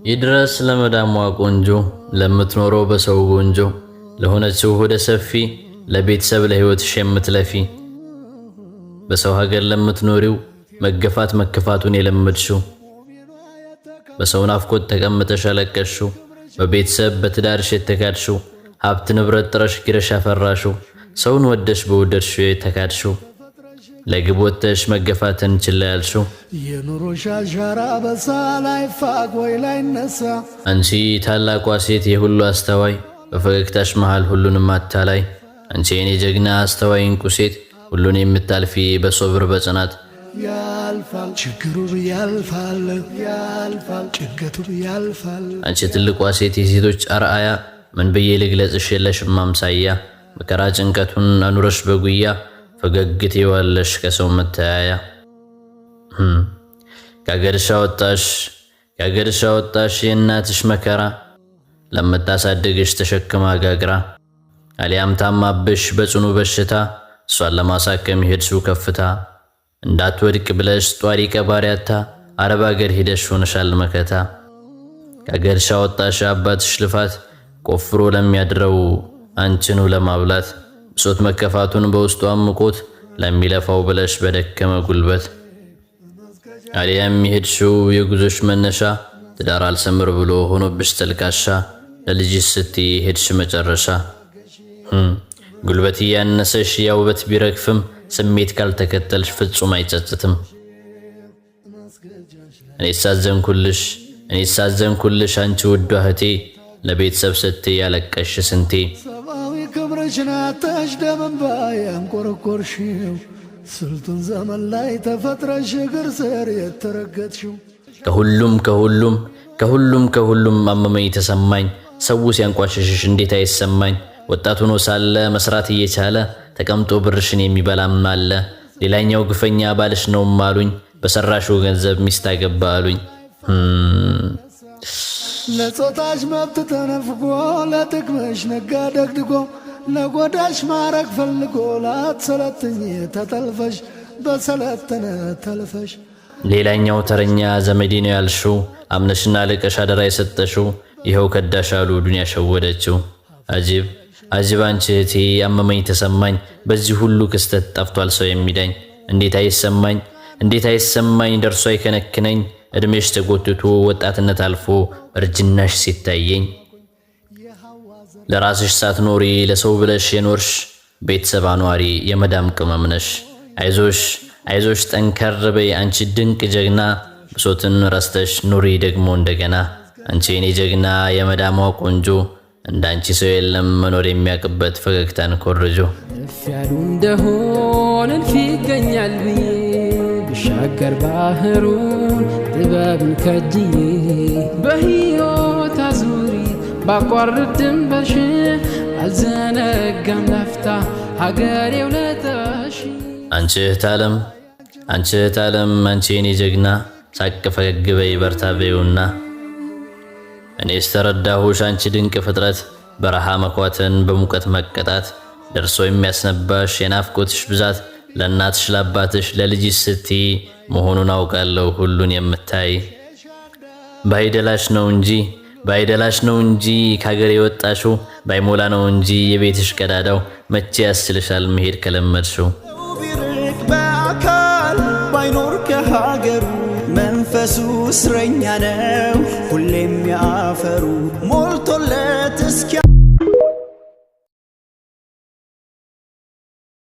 ይድረስ ለመዳሟ ቆንጆ፣ ለምትኖረው በሰው ጎንጆ፣ ለሆነችው ሆደ ሰፊ፣ ለቤተሰብ ለሕይወትሽ የምትለፊ፣ በሰው ሀገር ለምትኖሪው፣ መገፋት መከፋቱን የለመድሽው፣ በሰው ናፍቆት ተቀምጠሽ ያለቀስሽው፣ በቤተሰብ በትዳርሽ የተካድሽው፣ ሀብት ንብረት ጥረሽ ግረሽ ያፈራሽው፣ ሰውን ወደሽ በወደድሽው የተካድሽው፣ ለግብ ወጥተሽ መገፋትን ችላ ያልሽው፣ የኑሮሽ አሻራ በሳ ላይፋቅ ወይ ላይነሳ። አንቺ ታላቋ ሴት የሁሉ አስተዋይ፣ በፈገግታሽ መሃል ሁሉንም አታላይ፣ አንቺ የኔ ጀግና አስተዋይ እንቁ ሴት፣ ሁሉን የምታልፊ በሶብር በጽናት። ያልፋል ችግሩ ያልፋል፣ ያልፋል ጭንቀቱ ያልፋል። አንቺ ትልቋ ሴት የሴቶች አርአያ፣ ምን ብዬ ልግለጽሽ የለሽም አምሳያ። መከራ ጭንቀቱን አኑረሽ በጉያ፣ ፈገግ ትይዋለሽ ከሰው መተያያ። ከአገርሽ አወጣሽ፣ ከአገርሽ አወጣሽ የእናትሽ መከራ፣ ለምታሳድግሽ ተሸክማ ጋግራ፣ አሊያም ታማብሽ በጽኑ በሽታ፣ እሷን ለማሳከም የሄድሽው ከፍታ፣ እንዳትወድቅ ብለሽ ጧሪ ቀባሪ አጥታ፣ አረብ አገር ሂደሽ ሆነሻል መከታ። ከአገርሽ አወጣሽ አባትሽ ልፋት፣ ቆፍሮ ለሚያድረው አንችኑ ለማብላት፣ ብሶት መከፋቱን በውስጡ አምቆት፣ ለሚለፋው ብለሽ በደከመ ጉልበት። አሊያም የሄድሽው የጉዞሽ መነሻ ትዳር አልሰምር ብሎ ሆኖብሽ ተልካሻ፣ ለልጅሽ ስትይ ሄድሽ መጨረሻ። ጉልበት እያነሰሽ ያውበት ቢረግፍም፣ ስሜት ካልተከተልሽ ፍጹም አይጸጽትም። እኔ ሳዘንኩልሽ፣ እኔ ሳዘንኩልሽ አንቺ ውዷ እህቴ፣ ለቤተሰብ ስትይ ያለቀሽ ስንቴ። ሰብአዊ ክብርሽን አጥተሽ ደም እንባ ያንቆረቆርሽው፣ ስልጡን ዘመን ላይ ተፈጥረሽ እግር ስር የተረገጥሽው። ከሁሉም ከሁሉም ከሁሉም ከሁሉም አመመኝ ተሰማኝ፣ ሰው ሲያንቋሽሽሽ እንዴት አይሰማኝ? ወጣት ሆኖ ሳለ መስራት እየቻለ ተቀምጦ ብርሽን የሚበላም አለ። ሌላኛው ግፈኛ ባልሽ ነውም አሉኝ። በሰራሽው ገንዘብ ሚስት አገባ አሉኝ። ለጾታሽ መብት ተነፍጎ፣ ለጥቅምሽ ነጋ ደግድጎ፣ ለጎዳሽ ማረግ ፈልጎ፣ ላትሰለጥኝ ተጠልፈሽ በሰለጠነ ተልፈሽ። ሌላኛው ተረኛ ዘመዴ ነው ያልሽው፣ አምነሽና ልቀሽ አደራ የሰጠሽው፣ ይኸው ከዳሽ አሉ፣ ዱንያ ሸወደችው። አጂብ አጂብ አንቺ እህቴ፣ አመመኝ ተሰማኝ፣ በዚህ ሁሉ ክስተት ጠፍቷል ሰው የሚዳኝ። እንዴት አይሰማኝ፣ እንዴት አይሰማኝ፣ ደርሶ አይከነክነኝ፣ እድሜሽ ተጎትቶ ወጣትነት አልፎ እርጅናሽ ሲታየኝ? ለራስሽ ሳትኖሪ ለሰው ብለሽ የኖርሽ፣ ቤተሰብ አኗሪ የመዳም ቅመም ነሽ። አይዞሽ አይዞሽ፣ ጠንከር በይ አንቺ ድንቅ ጀግና፣ ብሶትን ረስተሽ ኑሪ ደግሞ እንደገና። አንቺ የኔ ጀግና የመዳሟ ቆንጆ፣ እንዳንቺ ሰው የለም መኖር የሚያውቅበት ፈገግታን ኮርጆ። እፍ ያሉ እንደሆን እልፍ ይገኛል ብዬ፣ ብሻገር ባህሩን ጥበብን ከጅዬ፣ በሕይወት አዙሪት ባቋርጥ ድንበርሽን፣ አልዘነጋም ላፍታ ሀገሬ ውለታሽ። አንቺ እህት ዓለም፣ አንቺ እህት ዓለም፣ አንቺ የኔ ጀግና፣ ሳቅ ፈገግ በይ በርታ በይውና። እኔስ ተረዳሁሽ አንቺ ድንቅ ፍጥረት፣ በረሃ መኳተን በሙቀት መቀጣት፣ ደርሶ የሚያስነባሽ የናፍቆትሽ ብዛት፣ ለእናትሽ ለአባትሽ ለልጅሽ ስትይ መሆኑን አውቃለሁ ሁሉን የምታይ። ባይደላሽ ነው እንጂ፣ ባይደላሽ ነው እንጂ ከሀገር የወጣሽው፣ ባይሞላ ነው እንጂ የቤትሽ ቀዳዳው፣ መቼ ያስችልሻል መሄድ ከለመድሽው። ቢርቅ በአካል ባይኖር ከሀገሩ፣ መንፈሱ እስረኛ ነው ሁሌም ያፈሩ ሞልቶለት እስኪያ